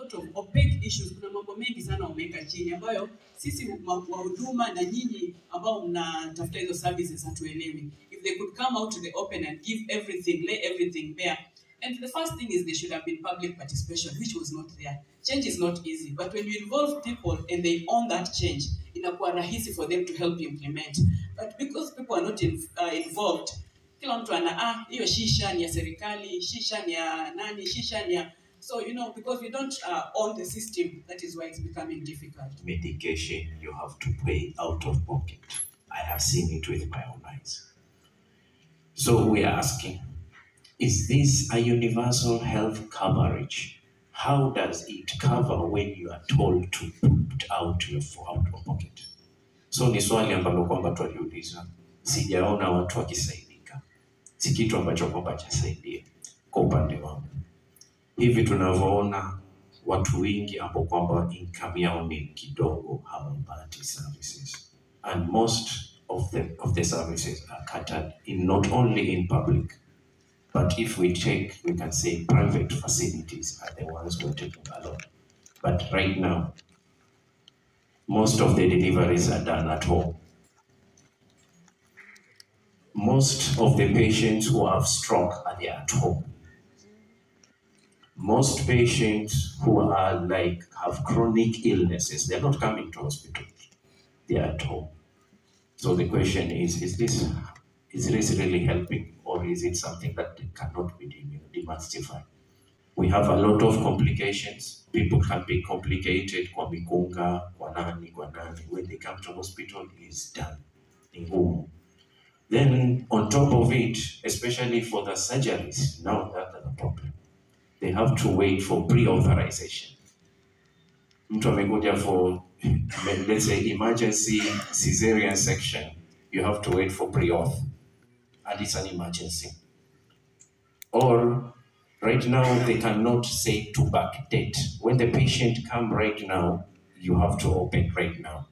lot of opaque issues. Kuna mambo mengi sana wameweka chini ambayo sisi wahuduma na nyinyi ambao mnatafuta hizo services hatuelewi. If they could come out to the open and give everything, lay everything bare. And the first thing is there should have been public participation, which was not there. Change is not easy, but when you involve people and they own that change, inakuwa rahisi for them to help implement. But because people are not involved, kila mtu ana hiyo SHA ni ya serikali, SHA ni ya nani, SHA ni ya. So, because we don't own the system, that is why it's becoming difficult. Medication, you have to pay out of pocket. I have seen it with my own eyes. So we are asking, is this a universal health coverage? How does it cover when you are told to put out your out of pocket? So ni swali ambalo kwamba twaliuliza. Sijaona watu wakisaidika. Si kitu ambacho kwamba chasaidia kwa upande wangu. Hivi tunavyoona watu wengi ambao kwamba income yao ni kidogo hawapati services. And most of the services are catered in not only in public, but if we take, we can say private facilities are the ones who are taking a lot. But right now, most of the deliveries are done at home. Most of the patients who have stroke are there at home. Most patients who are like have chronic illnesses, they're not coming to hospital. They are at home. So the question is, is this really helping, or is it something that cannot be demystified? We have a lot of complications. People can be complicated kwa mikunga, kwa nani, kwa nani. When they come to hospital, it's done. Ni ngumu. Then on top of it, especially for the surgeries, now that's the problem. They have to wait for pre-authorization. Mtu amekuja for, let's say, emergency cesarean section, you have to wait for pre-auth, and it's an emergency. Or right now, they cannot say to backdate. When the patient come right now, you have to open right now.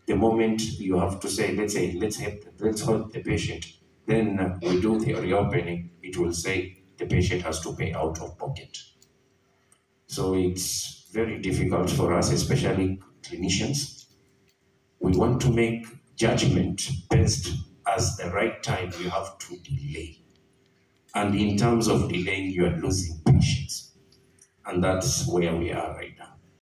The moment you have to say, let's say, let's hold the patient, then we do the reopening, it will say the patient has to pay out of pocket. So it's very difficult for us, especially clinicians. We want to make judgment based as the right time you have to delay. And in terms of delaying, you are losing patients. And that's where we are right now.